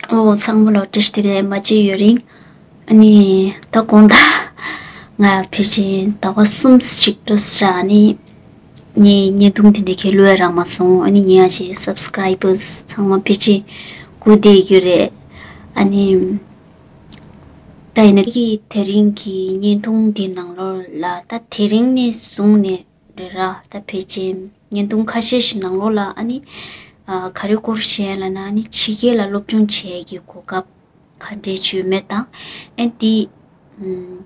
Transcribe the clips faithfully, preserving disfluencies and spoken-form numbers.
ཨོ་ཚང་མ་ལ་བཀྲ་ཤིས་བདེ་ལེགས། མ་བརྗེད་ཡུན་རིང་། ཨ་ནི་ད་དགོང་དག་ང་ཕལ་ཆེར་ཟླ་བ་གསུམ་ཞིག་འགྲོ་ས་ཨ་ནི་ངའི་བརྙན་ཐུང་དེ་འདྲ་ཁྱེད་ལོས་རག་མ་སོང་། ཨ་ནི་ངའི་ཨ་ཅེ་སབ་སི་ཀ་རའི་བར་ཚང་མ་ཕལ་ཆེར་སྒུག་བསྡད་ཡོད་རེད། ཨ་ནི་ད་ཡིན་ན་གི་དེ་རིང་གི་བརྙན་ཐུང་འདི་ནང་ལོགས་ལ་ད་དེ་རིང་ནས་བཟུང་ནས་རེད་ར། ད་ཕལ་ཆེར་བརྙན་ཐུང་ཁ་ཤས་ཤིག་ནང་ལོགས་ལ་ཨ་ནི་ཨ་ག་རེ་སྐོར་བཤད་ལབ་ན་ཨ་ནི་ཕྱི་རྒྱལ་ལ་སློབ་སྦྱོང་བྱེད་ཀྱི་གོ་སྐབས་ག་འདྲས་བྱུང་མེད་དང་། ཨ་ནི་དེ་ཨམ་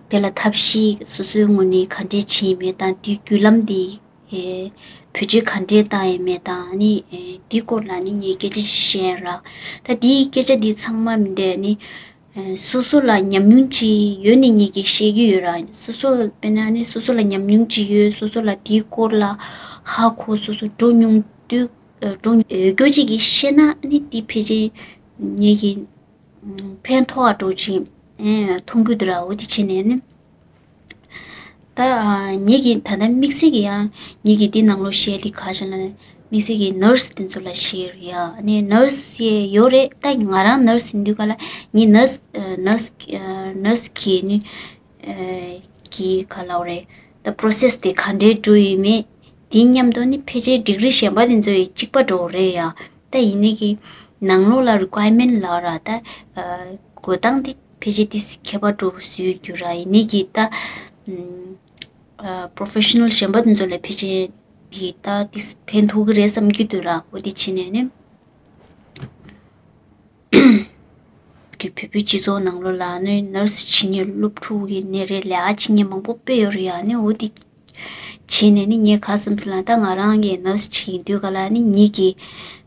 དེ་ལ་ཐབས་ཤེས་སོ་སོའི་ངོས་ནས་ག་འདྲས་བྱས་མེད་དང་། དེའི་བརྒྱུད་ལམ་དེ་ཨེ་བེད་སྤྱོད་ག་འདྲས་བཏང་ཡས་མེད་དང་། ཨ་ནི་ཨེ་དེའི་སྐོར་ལ་ཨ་ནི་ངས་སྐད་ཆ་ཅིག་བཤད་ཡ་ར། ད་དེའི་སྐད་ཆ་འདི་ཚང་མ་མི་འདྲ་ཨ་ནི་སོ་སོ་ལ་ཉམས་མྱོང་ཅིག་ཡོད་ནས་ངེད་ཀྱིས་བཤད་ཀྱི་ཡོད་ར། སོ་སོ་དཔེར་ན་ནི་སོ་སོ་ལ་ཉམས་མྱོང་ཅིག་ཡོད། སོ་སོ་ལ་དེའི་སྐོར་ལ་ཧ་གོ། སོ་སོ་འགྲོ་མྱོང་དུས་ཨ་འགྲོ་ཡོད་རྒྱུ་ཅིག་གིས་བཤད་ན་ནི་དེ་ཕལ་ཆེར་ངེད་ཀྱིས་ཨ་ཕན་ཐོགས་པ་འདྲ་ཅིག་ཨ་མཐོང་གི་འདུག་ར། འོ་དེ་བྱས་ནས་ནི། ད་ཨ་ངེད་ཀྱིས་ད་ལྟ་དམིགས་བསལ་གྱི་ཡང་ངེད་ཀྱིས་འདི་ནང་ལོགས་བཤད་ལེ་ག་ཞིག་ལབ་ན་དམིགས་བསལ་གྱི་ནར་སི་དེ་ཚོ་ལ་བཤད་ཡོད་རེད་ཡ། ཨ་ནི་ནར་སི་ཡང་ཡོད་རེད། ད་ང་རང་ནར་སི་ཡིན་དུས་ག་ལ་ངས་ནར་སི་ཨ་ནར་སི་ཨ་ནར་སི་གི་ནི་ཨ་གི་ག་ལབ་རེད། ད་པོ་རོ་སེ་སི་དེ་ག་འདྲའི་འགྲོ་ཡོད་མེད་དེ་མཉམ་དུ་ནི་ཕལ་ཆེར་ཌིག་རི་གཞན་པ་དེ་ཚོ་ཡི་གཅིག་པ་འདྲ་བོ་རེད་ཡ། ད་ཡིན་ནའི་གི་ནང་ལོགས་ལ་རི་ཀོ་ཡར་མེན་ཊི་ལབ་ར། ད་ཨ་འགྲོ་སྟངས་དེ་ཕལ་ཆེར་དེ་ཁྱད་པར་འདྲ་བོ་བཟོས་ཡོད་རྒྱུ་ར། ཡིན་ནའི་གི་ད་ཨམ་ཨ་པོ་རོ་ཕེ་ཤ་ནལ་གཞན་པ་དེ་ཚོ་ལས་ཕལ་ཆེར་དེ་ད་དེ་ཕན་ཐོགས་ཀྱི་རེད་བསམ་གྱི་འདུག་ར། འོ་དེ་བྱས་ནས་ནི་གི་བོད་པའི་སྤྱི་ཚོགས་ནང་ལོགས་ལ་ནི་ནར་སི་བྱེད་མཁན་སློབ་ཕྲུག་གི་ནི་རེད། ལས་ཀ་བྱེད་མཁན་མང་པོ་དཔེ་ཡོད་རེད་ཡ། ནི་འོ་དེ་བྱས་ནས་ནི་ངས་ག་བསམ་སོང་ལབ་ན། ད་ང་རང་གིས་ནར་སི་བྱེད་ཀྱི་ཡིན་དུས་ག་ལ་ནི་ངེད་ཀྱིས་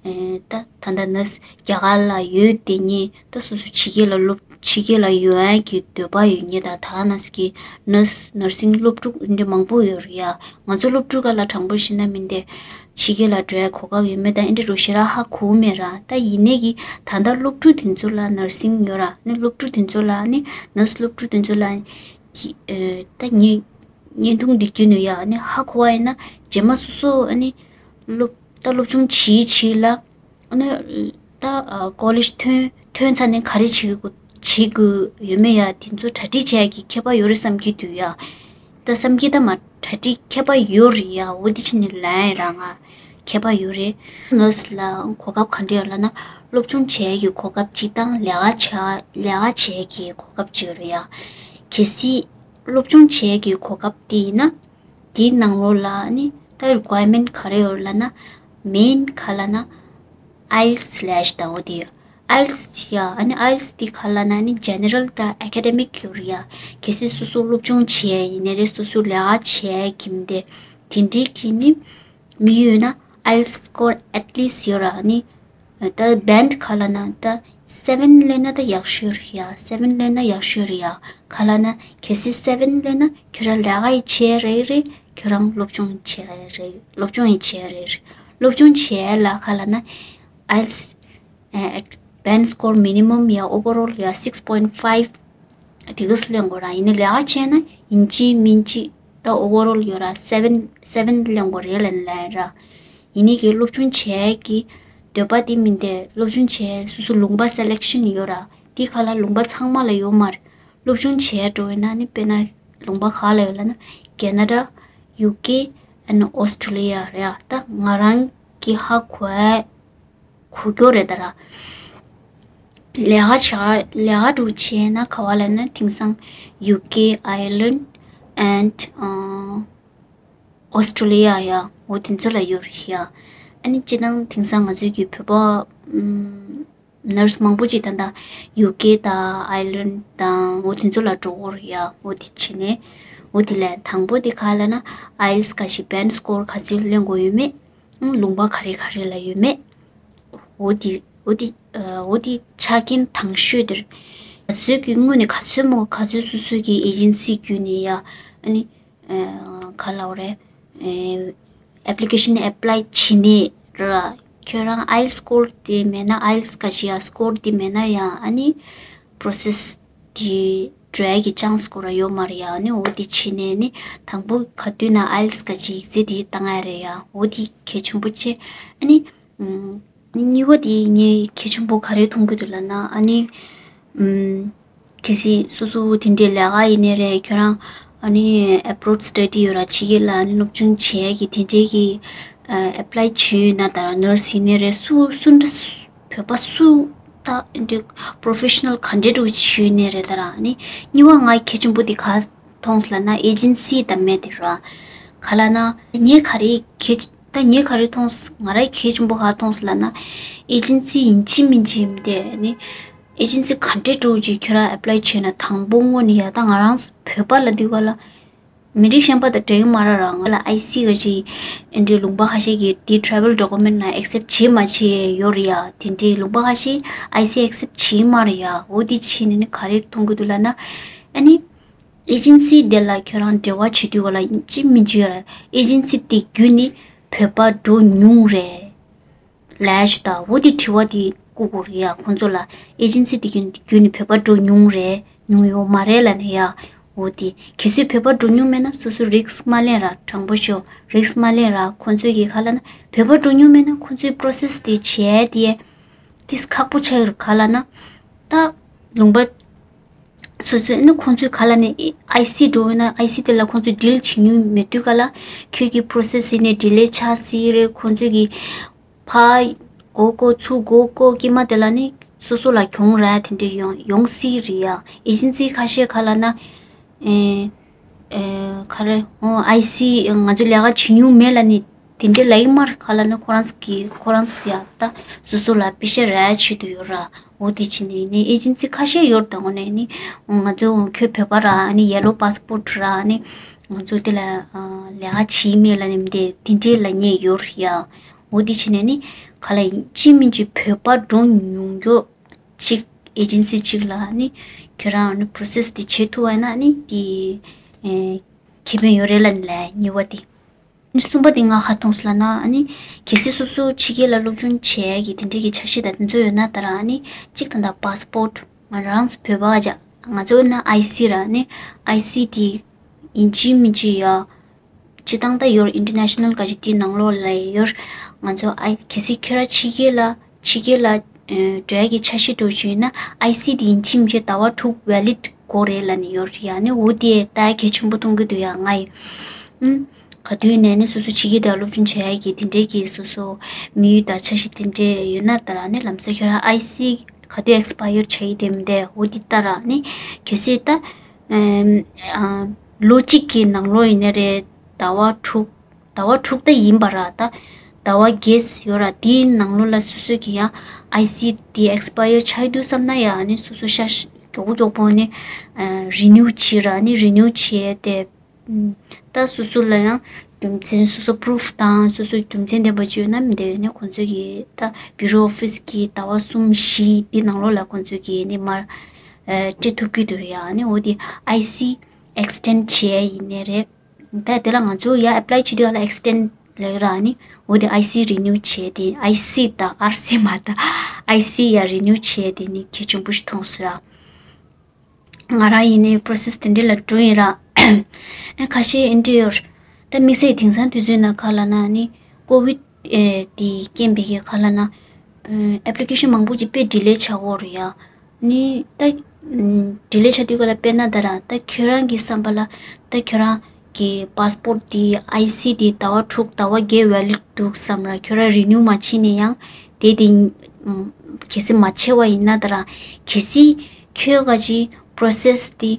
ཨེ་ད་ད་ལྟ་ནར་སི་རྒྱ་གར་ལ་ཡོད་དེ་ངས་ད་སོ་སོ་ཕྱི་རྒྱལ་ལ་སློབ་ཕྱི་རྒྱལ་ལ་ཡོང་ཡ་གི་འདོད་པ་ཡོད་མཁན་དང་། ད་ནར་སི་གི་ནར་སི་ནར་སིང་སློབ་ཕྲུག་འདི་མང་པོ་ཡོད་རེད་ཡ། ང་ཚོ་སློབ་ཕྲུག་ག་ལ་དྲང་པོ་བཤད་ན་མི་འདི་ཕྱི་རྒྱལ་ལ་འགྲོ་ཡ་གོ་སྐབས་ཡོད་མེད་དང་འདི་འདྲ་ཞེ་དྲག་ཧ་གོ་མེད་ར། ད་ཡིན་ནའི་གི་ད་ལྟ་སློབ་ཕྲུག་དེ་ཚོ་ལ་ནར་སིང་ཡོད་ར། ནི་སློབ་ཕྲུག་དེ་ཚོ་ལ་ནི་ནར་སི་སློབ་ཕྲུག་དེ་ཚོ་ལ་དེ་ཨེ་ད་ངས་བརྙན་ཐུང་འདི་བརྒྱུད་ནས་ཡ་ནི་ཧ་གོ་བ་ཡིན་ན། རྗེས་མ་སོ་སོ་ཨ་ནི་སློབ་ད་སློབ་སྦྱོང་བྱེད་བྱེད་ལ་ཨ་ནི་ད་ཨ་ཀོ་ལེཇ་ཐོན་ཐོན་ཚར་ནས་ག་རེ་བྱེད་དགོས་བྱེད་དགོས་ཡོད་མེད་ཡ་དེ་ཚོ་གྲ་སྒྲིག་བྱེད་ཡ་གི་ཁྱད་པར་ཡོད་རེད་བསམ་གྱི་འདུག་ཡ། ད་བསམ་གྱི་ད་མ་གྲ་སྒྲིག་ཁྱད་པར་ཡོད་རེད་ཡ། འོ་དེ་ཕྱིན་ནས་ལན་རང་ང་ཁྱད་པར་ཡོད་རེད། ནར་སི་ལ་གོ་སྐབས་ག་འདྲ་ཡོད་ལབ་ན། སློབ་སྦྱོང་བྱེད་ཡ་གི་གོ་སྐབས་གཅིག་དང་། ལས་ཀ་བྱ་ལས་ཀ་བྱེད་ཡ་གི་གོ་སྐབས་གཅིག་ཡོད་རེད་ཡ། གལ་སྲིད་སློབ་སྦྱོང་བྱེད་ཡ་གི་གོ་སྐབས་དེ་ཡིན་ན། དེའི་ནང་ལོགས་ལ་ནི་ད་རི་ཀོ་ཡར་མེན་ཊི་ག་རེ་ཡོད་ལབ་ན། མེན་ག་ལབ་ན་ཨའི་ལི་ཊི་སི་ལབ་ཡ་ཞིག་ད་འོ་དེ་ཡོད། ཨའི་ལི་ཊི་སི་ཡ། ཨ་ནི་ཨའི་ལི་ཊི་སི་དེ་ག་ལབ་ན་ནི་ཇེ་ནེ་རལ་དང་ཨེ་ཀ་ཌེ་མིག་ཡོད་རེད་ཡ། གལ་སྲིད་སོ་སོ་སློབ་སྦྱོང་བྱེད་ཡ་ཡིན་ནའི་རེད། སོ་སོ་ལས་ཀ་བྱེད་ཡ་གི་མི་དེ་དེ་འདྲའི་གི་ནི་མི་ཡོད་ན། ཨའི་ལི་ཊི་སི་སི་ཀོར་ཨེཊ་ལི་སི་ཊི་ཡོད་ར། ནི་ད་བེན་ཌི་ག་ལབ་ན་ད་སེ་བེན་སླེབས་ན་ད་ཡག་ཤོས་རེད་ཡ། སེ་བེན་སླེབས་ན་ཡག་ཤོས་རེད་ཡ། ག་ལབ་ན་གལ་སྲིད་སེ་བེན་སླེབས་ན་ཁྱོད་རང་ལས་ཀ་ཡི་བྱེད་རེད་རེད། ཁྱོད་རང་སློབ་སྦྱོང་བྱེད་རེད། སློབ་སྦྱོང་ཡི་བྱེད་རེད། སློབ་སྦྱོང་བྱེད་ལ་ག་ལབ་ན་ཨའི་ལི་ཊི་སི་ཨེ་བེན་ཌི་སི་ཀོར་མི་ནི་མམ་ཡ་ཨོ་བར་ཨོལ་ཡ་སིག་པོའིན་ཕའིབ་དེ་ག་ཙམ་སླེབས་དགོས་ར། ཡིན་ནའི་ལས་ཀ་བྱས་ན་ཡིན་གཅིག་མིན་གཅིག་ད་ཨོ་བར་ཨོལ་ཡོད་ར། སེ་བེན་སེ་བེན་སླེབས་དགོས་རེད་ལབ་ནས་ལབ་ཡ་ར། ཡིན་ནའི་གི་སློབ་སྦྱོང་བྱེད་ཀྱི་འདོད་པ་དེ་མིན་ཏེ། སློབ་སྦྱོང་བྱེད་སོ་སོ་ལུང་པ་སེ་ལེག་ཤན་ཡོད་ར། དེ་ག་ལ་ལུང་པ་ཚང་མ་ལ་ཡོད་མ་རེད། སློབ་སྦྱོང་བྱེད་འགྲོ་བས་ན་ནི་དཔེར་ན་ལུང་པ་ག་ལ་ཡོད་ལབ་ན་ཁེ་ན་ཌ། ཡུ་ཀེ། ཨེན་ཨོ་སི་ཊྲེ་ལི་ཡ་རེད་ཡ། ད་ང་རང་གི་ཧ་གོ་གོ་རྒྱུ་རེད་ད་ར། ལས་ཀ་བྱ་ལས་ཀ་འདྲ་བྱས་ན་ག་བ་ལབ་ན་དེང་སང་ཡུ་ཀེ། ཨའི་ལེན་ཌི། ཨེན་ཌི་ཨོ་སི་ཊྲེ་ལི་ཡ་ཡ། འོ་དེ་ཚོ་ལ་ཡོད་རེད་ཡ། ཨ་ནི་སྤྱིར་བཏང་དེང་སང་ང་ཚོའི་གི་བོད་པ་ནར་སི་མང་པོ་ཅིག་ད་ལྟ་ཡུ་ཀེ་དང་ཨའི་ལེན་ཌི་དང་འོ་དེ་ཚོ་ལ་འགྲོ་གི་ཡོད་རེད་ཡ། འོ་དེ་བྱས་ནས་འོ་དེ་ལས་དང་པོ་དེ་ག་ལབ་ན་ཨའི་ལི་ཊི་སི་ག་ཞིག་བེན་ཌི་སི་ཀོར་ག་ཚོད་སླེབས་དགོས་ཡོད་མེད། ཨང་། ལུང་པ་ག་རེ་ག་རེ་ལ་ཡོད་མེད། འོ་དེ་འོ་དེ་ཨ་འོ་དེ་ཆ་རྐྱེན་དང་ཤོས་དེ་རེད། ང་ཚོའི་གི་དངོས་གནས་ག་ཚོད་མོ་ག་ཚོད་སོ་སོའི་གི་ཨེ་ཇེན་སི་བརྒྱུད་ནས་ཡ། ཨ་ནི་ཨ་ག་ལབ་རེད། ཨེ་ཨེབ་ལི་ཀེ་ཤན་ཨེབ་ལའི་བྱེད་ནས་ར། ཁྱོད་རང་ཨའི་ལི་ཊི་སི་སི་ཀོར་དེ་མེད་ན། ཨའི་ལི་ཊི་སི་སི་ག་ཞིག་ཡ་སི་ཀོར་དེ་མེད་ན་ཡ། ཨ་ནི་པོ་རོ་སེ་སི་དེ་འགྲོ་ཡ་གི་ཅན་སི་ཁོ་ར་ཡོད་མ་རེད་ཡ། ཨ་ནི་འོ་དེ་བྱས་ནས་ནི་དང་པོ་ག་དུས་ན་ཨའི་ལི་ཊི་སི་ག་ཅིག་ཡིག་ཚད་དེ་བཏང་ཡ་རེད་ཡ། འོ་དེ་གལ་ཆེན་པོ་ཆེ། ཨ་ནི་ཨམ་ གཉིས་པ་དེ་ངས་གལ་ཆེན་པོ་ག་རེ་མཐོང་གི་འདུག་ལབ་ན། ཨ་ནི་ཨམ། གལ་སྲིད་སོ་སོ་དེ་འདྲའི་ལས་ཀ་ཡིན་ནའི་རེད། ཁྱོད་རང་ཨ་ནི་abroad study ཡོད་ར། ཕྱི་རྒྱལ་ལ་ཨ་ནི་སློབ་སྦྱོང་བྱེད་ཡ་གི་དེ་འདྲའི་གི་ཨ་apply བྱས་ཡོད་ན། ད་ར་nurse ཡིན་ནའི་རེད། སུ་སུ་འདྲ་བོད་པ་སུ་ད་འདྲའི་professional ག་འདྲའི་འདྲ་བོ་བྱས་ཡོད་ནའི་རེད། ད་ར་ཨ་ནི་གཉིས་པ་ང་གལ་ཆེན་པོ་དེ་ག་མཐོང་སོང་ལབ་ན། agency དང་མེད་དེ་ར། ག་ལབ་ན་ངས་ག་རེ་གལ་ད་ངས་ག་རེ་མཐོང་སོང་། ང་རའི་གལ་ཆེན་པོ་ག་མཐོང་སོང་ལབ་ན། agency ཡིན་གཅིག་མིན་གཅིག་མི་དེ་ནི་agency ག་འདྲའི་འདྲ་བོ་ཅིག་ཁྱོད་རང་apply བྱས་ན། དང་པོ་དངོས་གནས་ཡ་ད་ང་རང་བོད་པ་ལབ་དུས་ག་ལ་མི་རིགས་གཞན་པ་དང་འདྲ་གི་མ་རེད་ར། ང་ལ་ཨའི་སི་ག་ཅིག་ཨེ་འདྲའི་ལུང་པ་ཁ་ཤས་ཀྱིས་དེ་travel document ནང་accept བྱེད་མ་བྱེད་ཡོད་རེད་ཡ། དེ་འདྲའི་ལུང་པ་ཁ་ཤས་ཨའི་སི་accept བྱེད་མ་རེད་ཡ། འོ་དེ་བྱས་ནས་ནི་ག་རེ་མཐོང་གི་འདུག་ལབ་ན། ཨ་ནི་agency དེ་ལ་ཁྱོད་རང་འབྲེལ་བ་བྱེད་དུས་ག་ལ་ཡིན་གཅིག་མིན་གཅིག་ཡོད་ར། agency དེ་བརྒྱུད་ནས་བོད་པ་འགྲོ་མྱོང་རེད་ལབ་ཞུ་ད། འོ་དེ་དྲི་བ་དེ་བཀོད་དགོས་རེད་ཡ། ཁོང་ཚོ་ལ་agency དེ་བརྒྱུད་ནས་བོད་པ་འགྲོ་མྱོང་རེད། མྱོང་ཡོད་མ་རེད་ལབ་ན་ཡ། འོ་དེ་གལ་སྲིད་བོད་པ་འགྲོ་མྱོང་མེད་ན་སོ་སོ་risk མ་ལེན་ར། དྲང་པོ་ཤོད། risk མ་ལེན་ར། ཁོང་ཚོས་ཀྱིས་ག་ལབ་ན་བོད་པ་འགྲོ་མྱོང་མེད་ན་ཁོང་ཚོའི་process དེ་བྱས་དེ་ཏིས་ཁག་པོ་ཆགས་ཡོད་རེད། ག་ལབ་ན་ད་ལུང་པ་སོ་སོས་ནི་ཁོང་ཚོའི་ག་ལབ་ནས་ཨའི་སི་འགྲོ་ཡོད་ན་ཨའི་སི་དེ་ལ་ཁོང་ཚོས་deal བྱེད་མྱོང་མེད་དུས་ག་ལ་ཁྱོད་ཀྱི་process ཡིན་ནས་delay ཆགས་སྲིད་རེད། ཁོང་ཚོས་ཀྱིས་ཕར་མགོ་བསྐོར་ཚུར་མགོ་བསྐོར་དཀྱིལ་མ་དེ་ལ་ནི་སོ་སོ་ལ་གྱོང་རག་དེ་འདྲ་ཡོང་ཡོང་སྲིད་རེད་ཡ། agency ཁ་ཤས་ག་ལབ་ན་ཨེ་ཨེ་ག་རེ་ཨོ་ཨའི་སི་ང་ཚོས་ལས་ཀ་བྱེད་མྱོང་མེད་ལབ་ནས། དེ་འདྲའི་ལབ་ཀྱི་མ་རེད། ག་ལབ་ན་ཁོ་རང་ཚོ་གིས་ཁོ་རང་ཚོ་ཡ་ད་སོ་སོ་ལ་པེ་ཤ་རག་ཆེད་དུ་ཡོད་ར། འོ་དེ་བྱས་ནས་ནི་agency ཁ་ཤས་ཡོད་རེད། ད་དངོས་གནས་ནི་ང་ཚོ་ཁྱོད་བོད་པ་ར་ནི་yellow passport ར་ནི་ང་ཚོ་དེ་ལ་ལས་ཀ་བྱེད་མེད་ལབ་ནས་མི་དེ་དེ་འདྲའི་ལབ་མཁན་ཡོད་རེད་ཡ། འོ་དེ་བྱས་ནས་ནི་ག་ལ་ཡིན་གཅིག་མིན་གཅིག་བོད་པ་འགྲོ་མྱོང་མགྱོགས་གཅིག agency གཅིག་ལ་ནི་ཁྱོད་རང་ནི་process དེ་བྱེད་ཐུབ་པ་ཡིན་ན་ནི་དེ་ཁེ་ཕན་ཡོད་རེད་ལབ་ནས་ལབ་གཉིས་པ་དེ། གསུམ་པ་དེ་ང་ཧ་མཐོང་སོང་ལབ་ན། ཨ་ནི་གལ་སྲིད་སོ་སོ་ཕྱི་རྒྱལ་ལ་སློབ་སྦྱོང་བྱེད་ཡ་གི་དེ་འདྲའི་གི་འཆར་གཞི་དང་དེ་ཚོ་ཡོད་ན། ད་ར་ཨ་ནི་གཅིག་ད་ལྟ་passport ང་རང་ཚོ་བོད་པ་ག་ང་ཚོ་ཡོད་ན་ཨའི་སི་ར་ཨ་ནི་ཨའི་སི་དེ་ཡིན་གཅིག་མིན་གཅིག་ཡ། སྤྱི་བཏང་ད་ཡོད་international ག་ཅིག་དེའི་ནང་ལོགས་ལ་ཡོད། ང་ཚོ་ཨའི་གལ་སྲིད་ཁྱོད་ར་ཕྱི་རྒྱལ་ལ་ཕྱི་རྒྱལ་ལ་འགྲོ་ཡ་གི་འཆར་གཞི་འགྲོ་བཞིན་ཡོད་ན་ཨའི་སི་དེ་ཡིན་གཅིག་མིན་གཅིག་ཟླ་བ་དྲུག་valid དགོས་རེད་ལབ་ནས་ཡོད་རེད་ཡ། ཨ་ནི་འོ་དེ་ད་གལ་ཆེན་པོ་མཐོང་གི་འདུག་ཡ། ང་ཡི་ཨུམ། ག་དུས་ནས་ནི་སོ་སོ་ཕྱི་རྒྱལ་དུ་སློབ་སྦྱོང་བྱེད་ཡ་གི་དེ་འདྲའི་གི་སོ་སོ་དམིགས་ཡུལ་དང་འཆར་གཞི་དེ་འདྲའི་ཡོད་ན། ད་ར་ནི་ལམ་སང་ཁྱོད་རང་ཨའི་སི་ག་དུས་expire བྱ་ཡི་དེ་མི་འདྲ་འོ་དེ་ལྟར་ར་ནི་གལ་སྲིད་ད་ཨམ་ཨ་ལོ་གཅིག་གི་ནང་ལོགས་ཡིན་ན་རེད། ཟླ་བ་དྲུག་ཟླ་བ་དྲུག་ད་ཡིན་པ་ར། ད་ཟླ་བ་བརྒྱད་ཡོད་ར། དེའི་ནང་ལོགས་ལ་སོ་སོ་གི་ཡང་ཨའི་སི་དེ་expire ཆགས་ཡི་འདུག་བསམ་ན་ཡང་ནི་སོ་སོ་ཤ་ཤ་མགྱོགས་པོ་མགྱོགས་པོ་ནི་renew བྱེད་ར། ནི་renew བྱེད་དེ། ད་སོ་སོ་ལ་ཡང་རྒྱུ་མཚན་སོ་སོ་proof དང་སོ་སོ་རྒྱུ་མཚན་ལྡན་པ་ཅིག་ཡོད་ན་མི་འདྲ་བས་ནི་ཁོང་ཚོ་གིས་ད་bureau office གི་ཟླ་བ་གསུམ་བཞི་དེ་ནང་ལོགས་ལ་ཁོང་ཚོ་གིས་ནི་མར་སྤྲད་ཐུབ་ཀྱི་འདུག་ཡ། ནི་འོ་དེ་ཨའི་སི་extend བྱེད་ཡ་ཡིན་ནའི་རེད། ད་དེ་ལ་ང་ཚོ་ཡ་apply བྱེད་དུས་ཡ་ལ་extend ལབ་ར་ནི་འོ་དེ་ཨའི་སི་renew བྱས་དེ། ཨའི་སི་དང་ཨར་སི་མ་ད་ཨའི་སི་ཡ་renew བྱས་དེ་ནི་གལ་ཆེན་པོ་ཞིག་མཐོང་སོང་ར། ང་རང་ཡིན་ནའི་process དེ་འདྲ་ལ་འགྲོ་ཡིན་ར། ཨ་ཁ་ཤས་ཨེ་འདྲ་ཡོད་ར། ད་དམིགས་བསལ་དེང་སང་དུས་ཚོད་ན་ག་ལབ་ན་ནི་ཀོ་བིད་ཨེ་དེ་རྐྱེན་པས་ག་ལབ་ན་ཨེ་application མང་པོ་ཅིག་དཔེ་delay ཆགས་ཀྱི་ཡོད་རེད་ཡ། ནི་ད་ཨམ་delay ཆགས་དུས་ག་ལ་དཔེར་ན་ད་ར་ད་ཁྱོད་རང་གི་བསམ་པ་ལ་ད་ཁྱོད་རང་གི་passport དེ་ཨའི་སི་དེ་ཟླ་བ་དྲུག་ཟླ་བ་བརྒྱད་valid འདུག་བསམ་ར། ཁྱོད་རང་renew མ་བྱས་ནས་ཡང་དེ་དེ་ཨམ་གལ་སྲིད་མ་བྱས་པ་ཡིན་ན་ད་ར་གལ་སྲིད་ཁྱོད་ག་ཅིག་process དེ་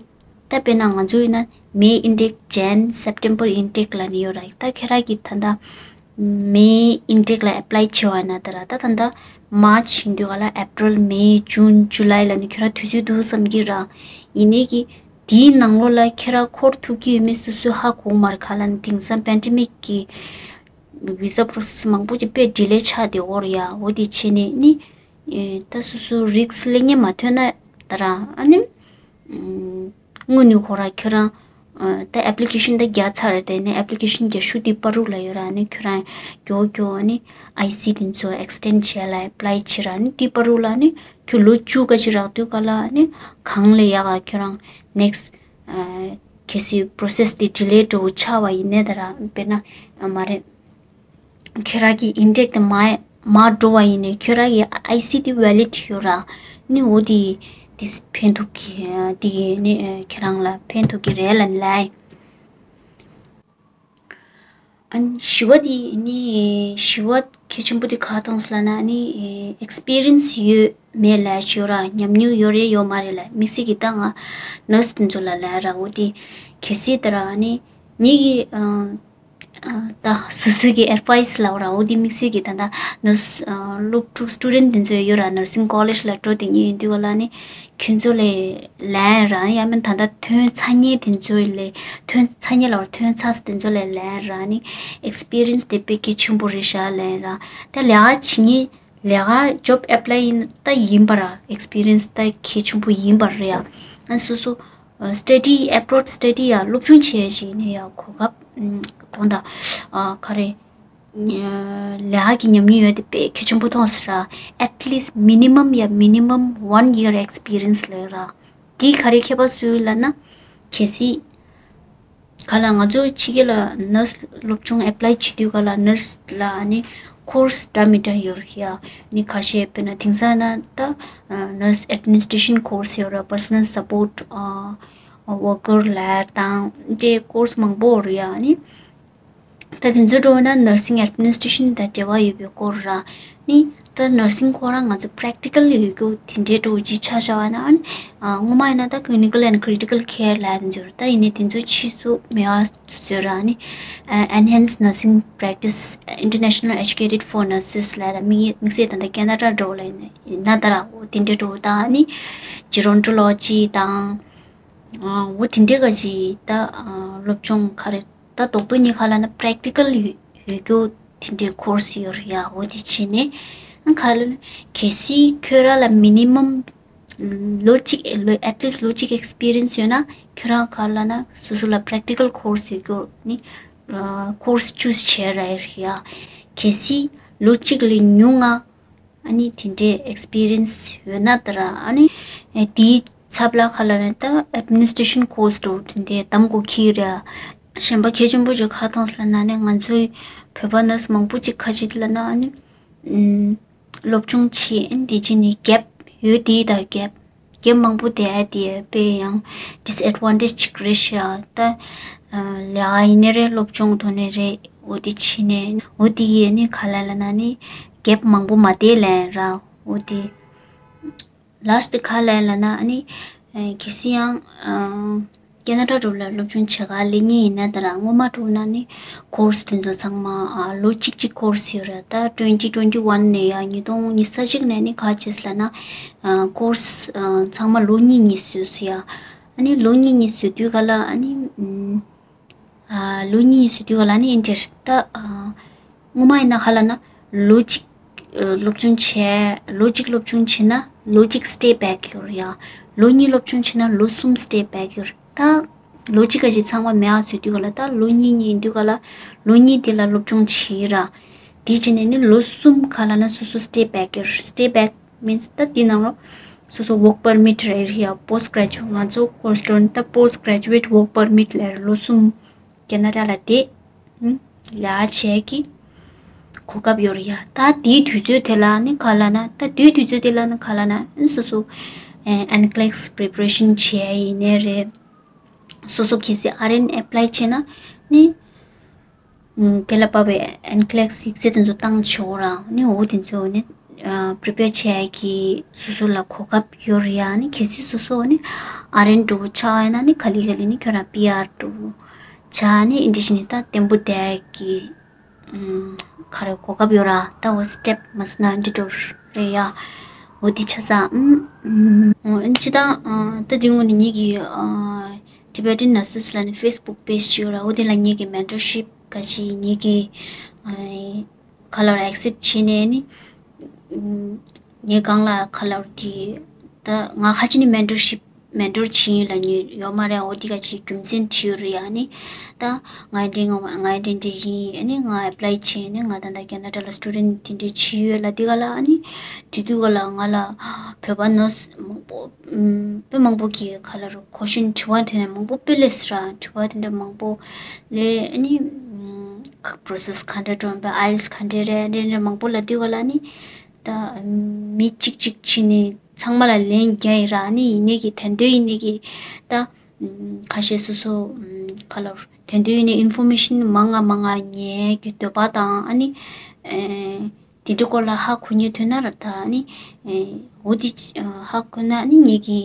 ད་དཔེར་ན་ང་ཚོ་ཡིན་ན་May intake Jan September intake ལབ་ནས་ཡོད་ར། ད་ཁྱེད་རང་གིས་ད་ལྟ་May intake ལ་apply བྱས་པ་ཡིན་ན་ད་ར་ད་ད་ལྟ་March ཡིན་དུས་ག་ལ་April May June July ལབ་ནས་ཁྱོད་རང་དུས་ཚོད་འདུག་བསམ་གྱི་ར། ཡིན་ནའི་གི་དེའི་ནང་ལོགས་ལ་ཁྱེད་རང་འཁོར་ཐུབ་ཀྱི་ཡོད་མེད་སོ་སོས་ཧ་གོ་མ་རེད། ག་ལབ་ན་དེང་སང་pandemic གི་visa process མང་པོ་ཅིག་དཔེ་delay ཆགས་བསྡད་ཡོད་རེད་ཡ། འོ་དེ་བྱས་ནས་ནི་ཨེ་ད་སོ་སོ་risk ལེན་མཁན་མ་ཐོན་ན་ད་ར་ཨ་ནི་ཨམ་དངོས་གནས་ཁོ་ར་ཁྱོད་རང་ཨ་ད་application ད་རྒྱག་ཚར་རེད། དེ་ནས་application རྒྱག་ཤུགས་དེ་པ་རུག་ལ་ཡོད་ར། ཨ་ནི་ཁྱོད་རང་མགྱོགས་མགྱོགས་ཨ་ནི་ཨའི་སི་དེ་ཚོ་extend བྱས་ལ་apply བྱེད་ར། ཨ་ནི་དེ་པ་རུག་ལ་ཨ་ནི་ཁྱོད་ལོ་བཅུ་ག་ཅིག་རག་དུས་ག་ལ་ཨ་ནི་གང་ལས་ཡག་ག་ཁྱོད་རང་next ཨ་གལ་སྲིད་process དེ་delay འགྲོ་ཆགས་པ་ཡིན་ནའི་ད་ར་དཔེར་ན་ཨ་མ་རེད། ཁྱོད་རང་གི་intake དེ་མ་ མར་འགྲོ་བ་ཡིན་ནའི་ཁྱོད་རང་གི་ཨའི་སི་དེ་ཝེ་ལིཌ་ཡོད་ར། ནི་འོ་དེ་དེ་ཕན་ཐོགས་ཀྱི་དེ་ནི་ཁྱེད་རང་ལ་ཕན་ཐོགས་ཀྱི་རེད་ལབ་ནི་ལབ་ཡིན། ཨ་ནི་བཞི་བ་དེ་ནི་བཞི་བ་གལ་ཆེན་པོ་དེ་ག་རེ་མཐོང་སོང་ལབ་ན་ནི་ཨེག་སི་པི་རི་ཡན་སི་ཡོད་མེད་ལབ་ཡ་ཅིག་ཡོད་ར། ཉམས་མྱོང་ཡོད་རེད་ཡོད་མ་རེད་ལབ། དམིགས་བསལ་གྱི་ད་ང་ནར་སི་དེ་ཚོ་ལ་ལབ་ཡ་ར། འོ་དེ་གལ་སྲིད་ད་ར་ནི་ངེད་ཀྱི་ཨ་ཨ་ད་སོ་སོ་གི་ཨེཌ་ཝའི་སི་ལབ་ར། འོ་དེ་དམིགས་བསལ་གྱི་ད་ད་ནར་སི་ཨ་སློབ་ཕྲུག་སི་ཊུ་ཌེན་ཊི་དེ་ཚོ་ཡོད་ར། ནར་སིང་ཀོ་ལེཇ་ལ་འགྲོ་བསྡད་མཁན་ཡིན་དུས་ག་ལ་ནི་ཁྱོད་ཚོ་ལ་ལན་རང་ཡང་མིན་ད་ལྟ་ཐོན་ཚར་མཁན་དེ་ཚོ་ལས་ཐོན་ཚར་མཁན་ལ་བར་ཐོན་ཚར་སོང་དེ་ཚོ་ལ་ལན་རང་ནི་ཨེག་སི་པི་རི་ཡན་སི་དེ་དཔེ་གལ་ཆེན་པོ་རེད་ཤག་ལན་རང་ད་ལས་ཀ་བྱེད་མཁན་ལས་ཀ་ཇོབ་ཨེབ་ལའི་ཡིན་ད་ཡིན་པ་ར་ཨེག་སི་པི་རི་ཡན་སི་ད་གལ་ཆེན་པོ་ཡིན་པ་རེད་ཡ། ཨ་སོ་སོ་སི་ཊ་ཌི་ཨེབ་རོཌ་སི་ཊ་ཌི་ཡ་སློབ་སྦྱོང་བྱེད་ཡ་ཞིག་ཡིན་ན་ཡ་གོ་སྐབས་གོང་ད་ག་རེ། ལས་ཀ་གི་ཉམས་མྱོང་ཡོད་དེ་དཔེ་གལ་ཆེན་པོ་མཐོང་སོང་ར། At least minimum ཡ་minimum one year experience ལབ་ར། དེ་ག་རེ་ཁྱད་པར་སུ་ལབ་ན། གལ་སྲིད་ག་ལ་ང་ཚོ་ཕྱི་རྒྱལ་ལ་ནར་སི་སློབ་སྦྱོང་ཨེབ་ལའི་བྱེད་དུས་ག་ལ་ནར་སི་ལ་ནི་ཀོར་སི་འདྲ་མི་འདྲ་ཡོད་རེད་ཡ། ནི་ཁ་ཤས་དཔེར་ན་དེང་སང་ན་ད་ནར་སི་ཨེཌ་མི་ནི་སི་ཊི་རེ་ཤན་ཀོར་སི་ཡོད་ར། པར་སོ་ནལ་སཔོར་ཊི་ཝར་ཀར་ལབ་དང་དེ་ཀོར་སི་མང་པོ་ཡོད་རེད་ཡ། ནི། ད་དེ་ཚོ་འགྲོ་ན་ནར་སིང་ཨེཌ་མི་ནི་སི་ཊི་རེ་ཤན་དང་འབྲེལ་བ་ཡོད་པའི་སྐོར་ར། ནི་ད་ནར་སིང་ཁོ་རང་ང་ཚོ་པེ་རེག་ཊི་ཀལ་ཡོད་རྒྱུ་དེ་འདྲའི་འགྲོ་ཅིག་ཆ་བཞག་པ་ན་ཨ་ནི་སྔོན་མ་ཡིན་ན་ད་clinical and critical care ལབ་དེ་ཚོ་རེད། ད་ཡིན་ནའི་དེ་ཚོ་ཕྱིས་སུ་མེད་པ་བཟོས་ར། ནི་Enhanced Nursing Practice International Educated for Nurses ལབ་ད་དམིགས་དམིགས་བསལ་ད་ད་ཁེ་ན་ཌ་འགྲོ་ལ་ཡིན་ན་ད་ར་འོ་དེ་འདྲའི་འགྲོ་ད་ནི་ཇི་རོན་ཊོ་ལོ་ཇི་དང་འོ་དེ་འདྲའི་ག་ཅིག་ད་སློབ་སྦྱོང་ག་རེ། ད་རྡོག་རྡོག་གཉིས་ཁ་ལ་ན་པེ་རེག་ཊི་ཀལ་ཡོད་ཡོད་རྒྱུ་དེ་འདྲའི་ཀོར་སི་ཡོད་རེད་ཡ། འོ་དེ་བྱས་ནས་ཨ་ག་ལ་ན་གལ་སྲིད་ཁྱོད་རང་ལ་མི་ནི་མམ་ལོ་གཅིག་ལོ་at least ལོ་གཅིག་ཨེག་སི་པི་རི་ཡན་སི་ཡོད་ན་ཁྱོད་རང་ག་ལ་ན་སོ་སོ་ལ་པེ་རེག་ཊི་ཀལ་ཀོར་སི་ཡོད་རྒྱུ་ནི་ཀོར་སི་ཅུ་སི་བྱས་ར་ཡ། གལ་སྲིད་ལོ་གཅིག་ལས་ཉུང་ང་ཨ་ནི་དེ་འདྲའི་ཨེག་སི་པི་རི་ཡན་སི་ཡོད་ན་ད་ར་ཨ་ནི་ཨེ་དེའི་ཚབ་ལ་ཁ་ལ་ནི་ད་ཨེཌ་མི་ནི་སི་ཊི་རེ་ཤན་ཀོར་སི་འགྲོ་དེ་འདྲའི་གདམ་དགོས་ཀྱི་རེད། གཞན་པ་གལ་ཆེན་པོ་ཅིག་ག་རེ་མཐོང་སོང་ལབ་ན་ནི་ང་ཚོའི་བོད་པ་ནར་སི་མང་པོ་ཅིག་ཁ་ཅིག་ལབ་ན་ཨ་ནི་ཨུམ་སློབ་སྦྱོང་བྱེད་ཨ་ནི་དེ་བྱས་ནས་གེབ་ཡོད་དེ་ད་གེབ་གེབ་མང་པོ་བསྡད་དེ་དཔེ་ཡང་ཌིས་ཨེཌ་ཝན་ཊེཇ་ཅིག་རེད་ཤག་ད་ལས་ཀ་ཡིན་ནའི་རེད་སློབ་སྦྱོང་ཐོག་ནས་རེད། འོ་དེ་བྱས་ནས་འོ་དེ་ཡིས་ནི་ག་ལ་ལབ་ན་ནི་གེབ་མང་པོ་མ་བསྡད་ལབ་ར། འོ་དེ་ལ་སི་ཊི་ག་ལ་ལབ་ན་ཨ་ནི་གལ་སྲིད་ཡང་ཁེ་ན་ཌ་འགྲོ་ལ་སློབ་སྦྱོང་བྱེད་ག་སླེབས་མཁན་ཡིན་ན་ད་ར་སྔོན་མ་འགྲོ་ན་ནི་ཀོར་སི་དེ་ཚོ་ཚང་མ་ལོ་གཅིག་གཅིག་ཀོར་སི་ཡོད་ར། ད་ཊུ་ཝེན་ཊི་ཊུ་ཝེན་ཊི་ཝན་ནས་ཡ་ཉིས་སྟོང་ཉི་ཤུ་རྩ་གཅིག་ནས་ནི་ག་བྱས་ལབ་ན་ཀོར་སི་ཚང་མ་ལོ་གཉིས་གཉིས་བཟོས་སོང་ཡ། ཨ་ནི་ལོ་གཉིས་གཉིས་བཟོས་དུས་ག་ལ་ཨ་ནི་ཨ་ལོ་གཉིས་བཟོས་དུས་ག་ལ་ནི་ཨིན་ཊེ་རེ་སི་ཊི་ད་སྔོན་མ་ཡིན་ན་ག་ལབ་ན་ལོ་གཅིག་སློབ་སྦྱོང་བྱས་ལོ་གཅིག་སློབ་སྦྱོང་བྱས་ན་ལོ་གཅིག་སི་ཊེ་བེག་ཡོད་རེད་ཡ། ལོ་གཉིས་སློབ་སྦྱོང་བྱས་ན་ལོ་གསུམ་སི་ཊེ་བེག་ཡོད་རེད། ད་ལོ་གཅིག་ག་ཅིག་ཚང་མ་མེད་པ་བཟོས་དུས་ག་ལ་ད་ལོ་གཉིས་གཉིས་ཡིན་དུས་ག་ལ་ལོ་གཉིས་དེ་ལ་སློབ་སྦྱོང་བྱས་ར། དེ་བྱས་ནས་ནི་ལོ་གསུམ་ག་ལབ་ན་སོ་སོ་སི་ཊེ་བེག་ཡོད་རེད། སི་ཊེ་བེག་མིན་སི་ད་དེ་ནང་ལོ་སོ་སོ་ཝོག་པར་མིཊ་རེད་ཡ། པོ་སི་ཊི་གྷ་རེ་ཇུ་ཝེཊ་ང་ཚོ་ཀོར་སི་འགྲོ་ནི་ད་པོ་སི་ཊི་གྷ་རེ་ཇུ་ཝེཊ་ཝོག་པར་མིཊ་ལབ་རེད། ལོ་གསུམ་ཁེ་ན་ཌ་ལ་བསྡད་ལས་ཀ་བྱེད་ཀྱི་གོ་སྐབས་ཡོད་རེད་ཡ། ད་དེའི་དུས་ཚོད་དེ་ལ་ནི་ག་ལབ་ན་ད་དེའི་དུས་ཚོད་དེ་ལ་ནི་ག་ལབ་ན་སོ་སོ་ཨེན་ཀི་ལེག་སི་པི་རི་པེ་རེ་ཤན་བྱེད་ཡ་ཡིན་ནའི་རེད། སོ་སོ་གལ་སྲིད་ཨར་ཨེན་ཨེབ་ལའི་བྱས་ན་ནི་དེ་ལ་བབས་པའི་ཨེན་ཀི་ལེག་སི་ཡིག་ཚད་དེ་ཚོ་བཏང་ཆོག་ར། ནི་འོ་དེ་ཚོ་ནི་པི་རི་པེར་བྱེད་ཡ་གི་སོ་སོ་ལ་གོ་སྐབས་ཡོད་རེད་ཡ། ནི་གལ་སྲིད་སོ་སོ་ནི་ཨར་ཨེན་འགྲོ་ཆགས་ཡ་ན་ནི་ག་ལེ་ག་ལེ་ནི་ཁྱོད་རང་པི་ཨར་འགྲོ་ཆགས་ནི་ཨིན་ཊེ་རེ་སི་ཊི་ནི་ད་བརྟན་པོ་བསྡད་ཡ་གི་ཨུམ་ག་རེ་གོ་སྐབས་ཡོད་ར། ད་འོ་སི་ཊེབ་མ་སོང་ན་འདི་འགྲོ་རེད་ཡ། འོ་དེ་ཆ་ས་ཨུམ་ཨུམ་ཨོ་ཨིན་ཅི་ད་ཨ་ད་དེ་སྔོན་ནས་ངེད་ཀྱི་ཨ་Tibetan Nurses ལབ་ནི་ཕེ་སི་བུག་པེ་ཇི་ཅིག་ཡོད་ར། འོ་དེ་ལ་ངེད་ཀྱི་མེན་ཊོར་ཤིབ་ག་ཅིག་ངེད་ཀྱི་ཨ་ག་ལབ་ར་ཨེག་སེབ་བྱས་ནས་ནི་ཨུམ་ངས་གང་ལ་ག་ལབ་ར་དེ་ད་ང་ཁ་ཅིག་ནི་མེན་ཊོར་ཤིབ་མེན་ཊོར་བྱེད་ཡིན་ལབ་མཁན་ཡོད་མ་རེད། འོ་དེ་ག་ཅིག་རྒྱུ་མཚན་བྲིས་ཡོད་རེད་ཡ། ནི་ད་ང་འདྲ་ང་ང་འདྲ་འདྲ་ཡིན། ཨ་ནི་ང་ཨེབ་ལའི་བྱས་ནི་ང་ད་ལྟ་ཁེ་ན་ཌ་ལ་སི་ཊུ་ཌེན་ཊི་དེ་འདྲ་བྱེད་ཡོད་ལབ་དེ་ག་ལ་ཨ་ནི་དེ་དུས་ག་ལ་ང་ལ་བོད་པ་ནར་སི་མང་པོ་ཨུམ་དཔེ་མང་པོ་གིས་ག་ལབ་ར་ཁོ་ཤེན་དྲི་བ་དེ་འདྲ་མང་པོ་དཔེ་སླེབས་སོང་ར། དྲི་བ་དེ་འདྲ་མང་པོ་སླེབས། ཨ་ནི་ཨུམ་ process ག་འདྲ་འགྲོ་ཡིན་པ། ཨའི་ཨེལ་ཊི་ཨེས་ག་འདྲ་རེད། འདྲ་འདྲ་མང་པོ་ལབ་དུས་ག་ལ་ནི་ད་མི་གཅིག་གཅིག་བྱས་ནས་ཚང་མ་ལ་ལན་རྒྱག་ཡིན་ར། ཨ་ནི་ཡིན་ནའི་གི་དོན་དོན་ཡིན་ནའི་གི་ད་ཁ་ཤས་སོ་སོ་ག་ལ་དོན་དོན་ཡིན་ནའི་ཨིན་ཕོར་མེ་ཤན་མང་ང་མང་ང་ཉན་རྒྱུ་འདོད་པ་དང་། ཨ་ནི་དེ་འདྲའི་སྐོར་ལ་ཧ་གོ་མཁན་ཐོན་ན་ར། ད་ཨ་ནི་འོ་དེ་ཧ་གོ་ན་ཨ་ནི་ངེད་ཀྱི་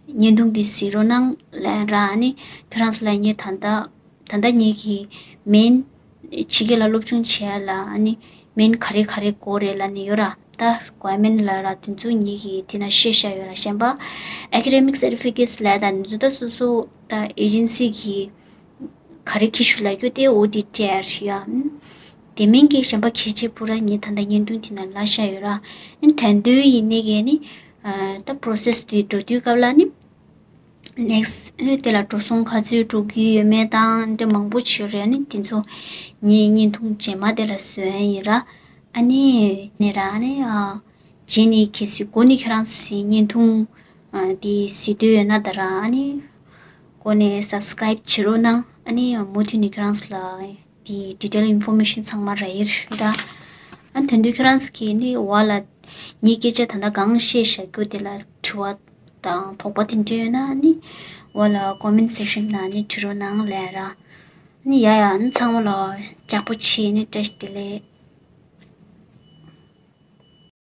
བརྙན་ཐུང་འདི་གཟིགས་རོགས་གནང་ལབ་ར། ཨ་ནི་ཁྱོད་རང་ཚོ་ལ་ངས་ད་ལྟ་ད་ལྟ་ངེད་ཀྱི་མེན་ཕྱི་རྒྱལ་ལ་སློབ་སྦྱོང་བྱེད་ཡ་ལ་ཨ་ནི་མེན་ག་རེ་ག་རེ་དགོས་རེད་ལབ་ནས་ཡོད་ར། ད་requirement ལབ་ར་དེ་ཚོ་ངེད་ཀྱི་དེ་ན་བཤད་བཞག་ཡོད་ར། གཞན་པ་academic certificates ལབ་ད་དེ་ཚོ་ད་སོ་སོ་ད་ཨེ་ཇེན་སི་གི་ག་རེ་ཁྱེར་ཤོག་ལབ་རྒྱུ་དེ་འོ་དེ་སྤྲད་ཡ་ཡོད། དེ་མིན་གྱི་གཞན་པ་གལ་ཆེ་པོ་ར་ངས་ད་ལྟ་བརྙན་ཐུང་དེ་ན་ལབ་བཞག་ཡོད་ར། ཨ་ནི་དོན་དོན་ཡིན་ནའི་གི་ནི་ད་process དེ་འགྲོ་དུས་སྐབས་ལ་ནི་next ཨ་ནི་དེ་ལ་འགྲོ་སོང་ག་ཚོད་འགྲོ་གི་ཡོད་མེད་དང་འདྲ་མང་པོ་ཡོད་རེད། ཨ་ནི་དེ་ཚོ་ངས་བརྙན་ཐུང་རྗེས་མ་དེ་ལ་བཟོ་ཡ་ཡིན་ར། ཨ་ནི་ནི་ར་ཨ་ནི་ཨ་རྗེས་ནས་གལ་སྲིད་འགོ་ནས་ཁྱོད་རང་ཚོས་བརྙན་ཐུང་ཨ་དེ་གཟིགས་འདོད་ཡོད་ན་ད་ར། ཨ་ནི་འགོ་ནས་subscribe བྱེད་རོགས་གནང་། ཨ་ནི་མུ་མཐུད་ནས་ཁྱོད་རང་ཚོ་ལ་དེ་detail information ཚང་མ་རག་གི་རེད་ད། ཨ་ནི་དོན་དུ་ཁྱོད་རང་ཚོ་གིས་ནི་འོག་ལ་ངའི་སྐད་ཆ་ད་ལྟ་གང་བཤད་བཞག་རྒྱུ་དེ་ལ་དྲི་བ་དང་དོགས་པ་དེ་འདྲ་ཡོད་ན་ནི་འོག་ལ་comment section ནང་ནས་དྲི་རོགས་གནང་ལབ་ར། ནི་ཡ་ཡ་ནི་ཚང་མ་ལ་ལྕགས་པོ་ཆེ་ནི་བཀྲ་ཤིས་བདེ་ལེགས།